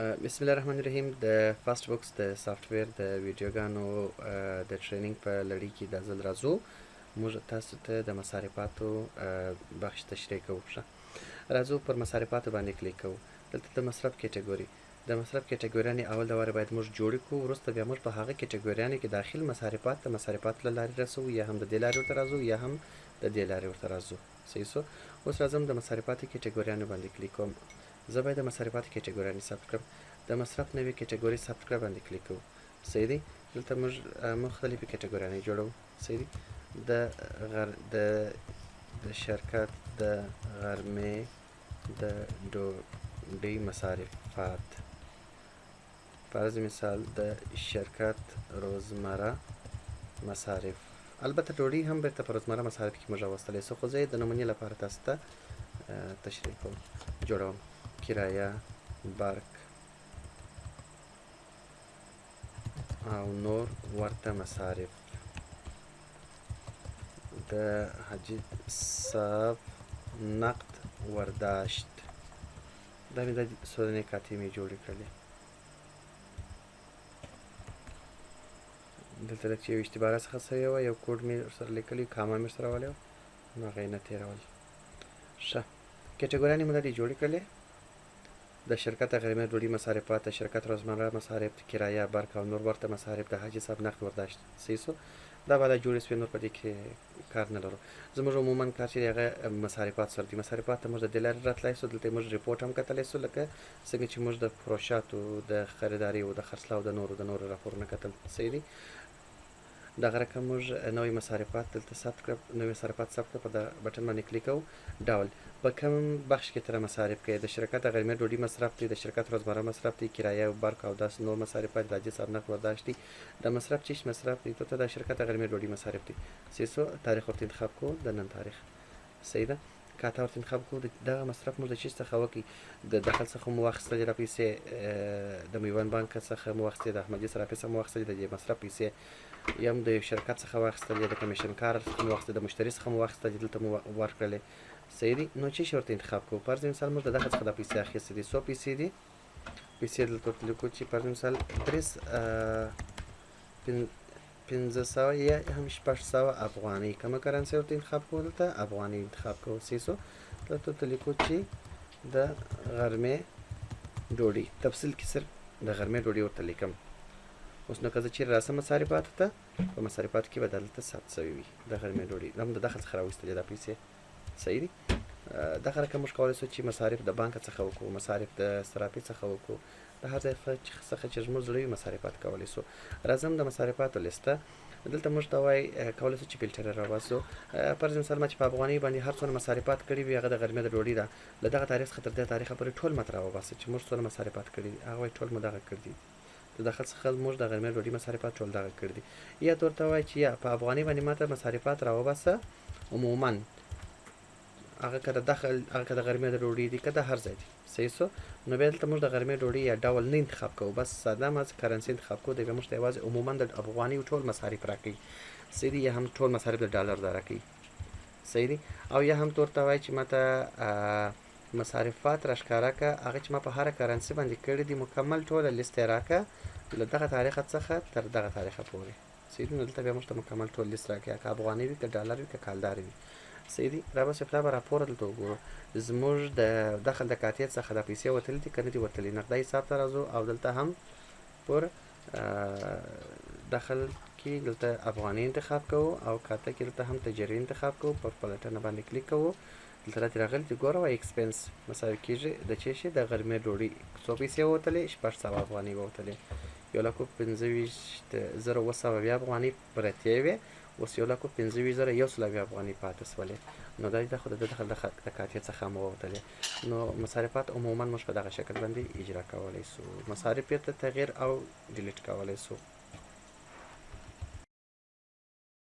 بسم الله الرحمن الرحیم. د فاست بوکس د سافټویر د ویډیوګانو د training په لړۍ کې دا ځل راځو، موږ تاسو ته د مصارفاتو بخش تشریح کوو. ښه، راځو، پر مصارفاتو باندې کلیک کوو. دلته د مصرف category، د مصرف کیټګوریانې اول د واره باید موږ جوړې کړو. وروسته بیا موږ په هغه کیټګوریانې کې داخل مصارفات د مصارفاتو له لارې رسوو، یا هم د دې لارې ورته راځو، یا هم د دې لارې ورته راځو. صحیح سو. اوس راځم، د مصارفاتو کیټګوریانو باندې کلیک کوم. زه باید د مصارفاتو کیټګوریانې ثبت کړم. د مصرف نوې category ثبت کړه باندې کلیک کوو. صحیح دی. دلته موږ مختلفې کیټګوریانې جوړوو. صحیح دی. د غر د د شرکت د غرمې د ډوډۍ مصارفات، فرض مثال د شرکت روزمره مصارف. البته ډوډۍ هم بیرته په روزمره مصارف کې موږ راوستلی سو، خو زه یې د نمونې لپاره تاسو ته تشریح کوم، جوړوم. کرایه، برق او نور ورته مصارف، د حاجي صاحب نقد ورداشت. دا مې د سودنې کاتې مې جوړې کړلې. دلته لږ چې یو اشتباه راڅخه سوې وه، یو کوډ مې ورسره لیکلی، کامه مې ورسره راولې وه، نو هغه یې نه تېرول. ښه، کیټګوریانې مو دا دي جوړې کړلې: د شرکت غرمې ډوډۍ مصارفات، د شرکت روزمره مصارف، کرایه، برق او نور ورته مصارف، د حاجي صاحب نقد ورداشت. صحیح سو. دا بالا جوړې سوې، نور په دې کې کار نه لرو. زموږ عموما کار چې هغه مصارفات سره دي. مصارفات ته موږ د دې لارې راتلای سو. دلته موږ report هم کتلی سو، لکه څنګه چې موږ د فروشاتو د خریداري او د خرڅلاو د نورو راپورونه کتل. صحیح دی. دغه رقم موږ نوې مصارفات دلته ثبت کړه، نوې مصارفات ثبت کړه په دا بټن باندې کلیک کوو. ډول، په کوم بخش کې تر مصارف کوي؟ د شرکت د غرمې ډوډۍ مصرف دی، د شرکت روزمره مصرف دی، کرایه او برق او داسې نور مصارفات، د حاجي صاحب نقد ورداشت دی، د مصرف چیش مصرف دی؟ ته د شرکت د غرمې ډوډۍ مصارف دی. سیسو تاریخ ورته انتخاب کو، د نن تاریخ. صحیح ده. کاته ورته انتخاب کو. دغه مصرف موږ د چیش څخه وکړي؟ د دخل څخه مو واخیستلې دا پیسې، د میوند بانک څخه مو واخیستې، د احمدي صرافي څخه مو واخیستلې د دې مصرف پیسې، یا هم د یو شرکت څخه واخیستلې، د کمیشن کار څخه مو واخیستلې، د مشتري څخه مو واخیستلې، دلته مو ورکړلې. صحیح دي. نو چې ورته انتخاب کوو؟ فرض مثال موږ د دخل څخه دا پیسې اخیستې دي. څو پیسې دي؟ پیسې دلته ورته لیکو چې فرض مثال درې 500 یا هم 600 افغانۍ. کومه currency ورته انتخاب کوو؟ دلته افغانۍ انتخاب کوو. سیسو دلته ورته لیکو چې د غرمې ډوډۍ، تفصیل کې صرف د غرمې ډوډۍ ورته لیکم. اوس نو که زه چیرې راسم مصارفاتو ته، په مصارفاتو کې به دلته ثبت شوی وي د غرمې ډوډۍ. دا هم د دخل څخه راویستلې دا پیسې. صحیح دي. دغه رقم موږ کولی شو چې مصارف د بانک څخه وکړو، مصارف د صرافي څخه وکړو، د هر ځای څخه چې زموږ زړه وي مصارفات کولی شو. راځم د مصارفاتو لیست ته. دلته موږ ته وایي کولی شو چې فلټر راوباسو. فرض مثال ما چې په افغانۍ باندې هر څونه مصارفات کړي وي، هغه د غرمې د ډوډۍ ده، له دغه تاریخ څخه تر دې تاریخه پورې ټول ماته راوباسه چې موږ څونه مصارفات کړي دي. هغه وایي ټول مو دغه کړي دي، د دخل څخه موږ د غرمې ډوډۍ مصارفات ټول دغه کړي دي. یا ته ورته وایي چې یا په افغانۍ باندې ماته مصارفات راوباسه عموما، هغه که د دخل، هغه که د غرمې د ډوډۍ دي، که د هر ځای دي. صحیح سو. نو بیا دلته موږ د غرمې ډوډۍ یا ډول نه انتخاب کوو، بس ساده ماز currency انتخاب کوو. دی بیا موږ ته یوازې عموما د افغانۍ ټول مصارف راکوي. صحیح دي. یا هم ټول مصارف د ډالر دا راکوي. صحیح دي. او یا هم ته ورته وایي چې ماته مصارفات راښکاره که، هغه چې ما په هره currency باندې کړي دي، مکمل ټوله لیست یې راکه له دغه تاریخه څخه تر دغه تاریخه پورې. صحیح دي. نو دلته بیا موږ ته مکمل ټول لیست راکوي، که افغاني وي، که ډالر وي، که کالداري وي. صحیح دي. را به پلا به راپور دلته وګورو، زموږ د دخل د کاتې څخه دا پیسې وتلې دي که نه دي وتلې؟ نقدي حساب ته راځو او دلته هم پر دخل کې دلته افغاني انتخاب کوو او کاته کې دلته هم تجاري انتخاب کوو. پر پلټنه باندې کلیک کوو. دلته راته راغلي دي، ګوره، وایي expense مساوي کېږي د چې شي د غرمې ډوډۍ څو پیسې ووتلې؟ 600 افغانۍ ووتلې. 1,25,770 افغانۍ پرتې وې، اوس 1,25,170 افغانۍ پاتې سولې. نو دا د خو د دخل د کاتې څخه هم ووتلې. نو مصارفات عموما موږ په دغه شکل باندې اجرا کولی سو، مصارف بیرته تغییر او delete کولی سو.